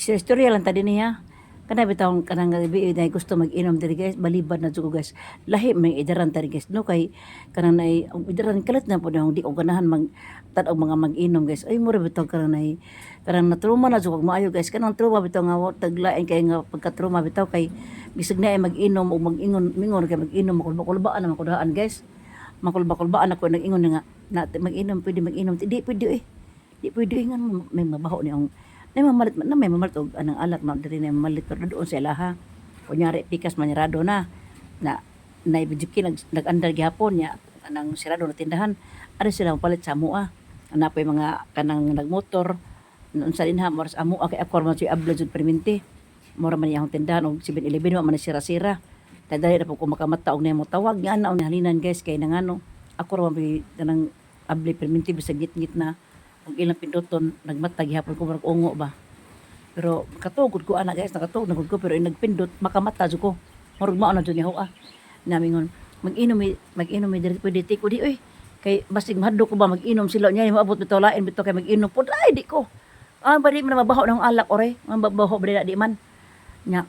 Sa istorya lang ta dinhi ha. Kana bitawng kanang gabi na gusto mag-inom diri, guys, balibad na jud ko, guys. Lahi may idaran ta guys, no, kay kanang nay ang idaran kalit na pud di ko ganahan mag tan-og mga mag-inom, guys. Ay, mura bitaw kanang nay kanang na-trauma na jud kog maayo, guys. Kanang trauma bitaw nga wa taglain kay nga pagka-trauma bitaw kay bisag na ay mag-inom o mag-ingon mingon kay mag-inom, makulba-kulbaan naman ko daan, guys. Makulba-kulbaan ako nag-ingon nga na mag-inom, pwede mag-inom, di pwede eh. Di pwede eh, nga may mabaho ni ang na mamalit na may mamalit og anang alak na diri na mamalit, pero doon sa ilaha. Kunyari pikas manirado na na na ibigiki nag nag-andar gihapon niya anang sirado na tindahan, ari sila palit sa amoa ana pa mga kanang nagmotor unsa dinha moras amoa kay ako man siya abla jud perminti, mura man iyang tindahan og 7-Eleven, wa man sira-sira. Kay dali na po ko makamata og nimo tawag nga ana og halinan, guys, kay nangano ako ra man kanang abli perminti bisag ngit-ngit na og ilang pinduton, nagmata gihapon ko, murag ungo ba. Pero makatugod ko ana, guys, nakatuog na gud ko, pero nagpindot makamata jud ko, murag mao na jud ni hoa namingon mag-inom mi, mag-inom mi diri, pwede ti ko di oy, kay basig mahadlok ko ba mag-inom sila niya moabot bitaw lain bitaw kay mag-inom pod ay di ko ah ba di man mabaho ng alak ore mabaho ba di man nya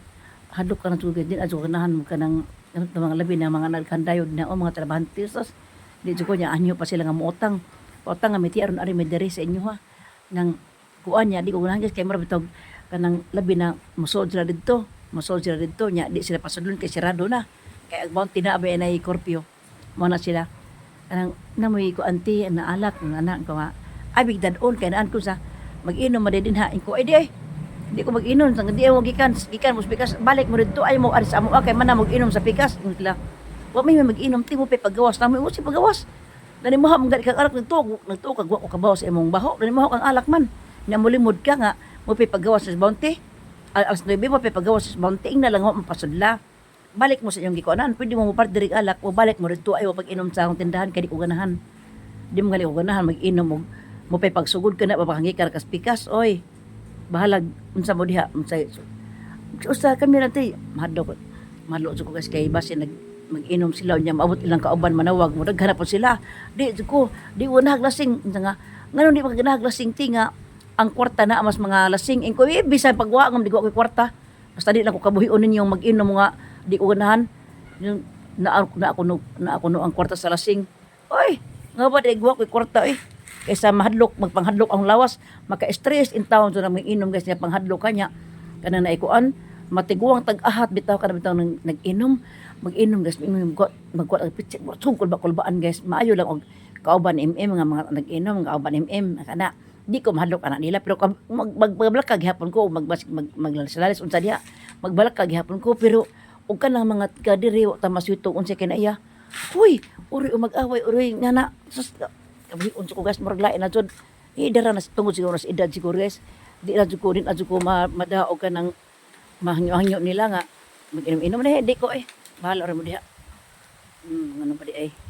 hadlok ka na jud din adyo ganahan mo kanang ano mga labi na mga nagkandayod na o mga trabahante sus di jud ko nya anyo pa sila nga moutang utang nga may aron ari may diri sa inyo ha nang kuan niya di ko ganahan, guys, kay mura bitog kanang labi na mosuod sila didto nya di sila pasudlon kay sirado na kay ag bounty na abay nay curfew mo na sila kanang namoy ko anti na alak ng anak ko nga ay bigdad-on kay naan ko sa mag-inom man din ha ko ay di ay di ko mag-inom sang di mo gikan gikan mo pikas, balik mo didto ay mo ari sa amo kay man na mag-inom sa pikas. Ingon sila, wa may mag-inom ti mo pa pagawas na mo si pagawas nani mo man kang alak, nagtuo nagtuo kag wa ko kabaw sa imong baho nani mo kang alak man na molimod ka nga mo pa pagawas sa bounty alas 9 mo pa pagawas sa bounty ingna lang wa mapasudla, balik mo sa inyong gikuanan, pwede mo mopart diri alak o balik mo didto ay wa pag-inom sa akong tindahan kay di ko ganahan, di mo gali ko ganahan mag-inom og mo pay pagsugod ka na mapakangikar kas pikas oy, bahalag unsa mo diha unsa usa kami na tay mahadlok mahadlok jud ko, guys, kay basin nag mag-inom sila unya maabot ilang kauban manawag mo daghan na po sila, di jud ko di ko lasing. Unsa nga ngano di pa lasing ti nga ang kwarta na mas mga lasing ingko eh, bisan pagwa ngam di ko ako'y kwarta basta di lang ko kabuhion ninyong mag-inom nga di ko ganahan yung na ako no, na ako no ang kwarta sa lasing oy nga ba di ko kwarta eh kaysa mahadlok magpanghadlok ang lawas maka-stress in town so na mag-inom, guys, niya panghadlok kanya kanang naikuan matiguang tag-ahat bitaw kana bitaw nang nag-inom mag-inom, guys, mag magkuat ang pitsi tungkol ba kulbaan, guys. Maayo lang og kauban MM nga mga nag-inom nga kauban MM kana di ko mahadlok ana nila, pero mag magbalaka gihapon ko magbasig mag maglalis unsa diha magbalaka gihapon ko, pero og kanang mga kadiri wa ta maswito unsa kay naiya huy uri o mag-away uri nga na sus kabuhi ko, guys, murag lain na jud eh dara na tungod siguro sa edad siguro, guys, di na jud ko din na jud ko madaog ka ng mahangyo-hangyo nila nga mag-inom-inom na di ko eh bahala ra mo diha ano pa di ay.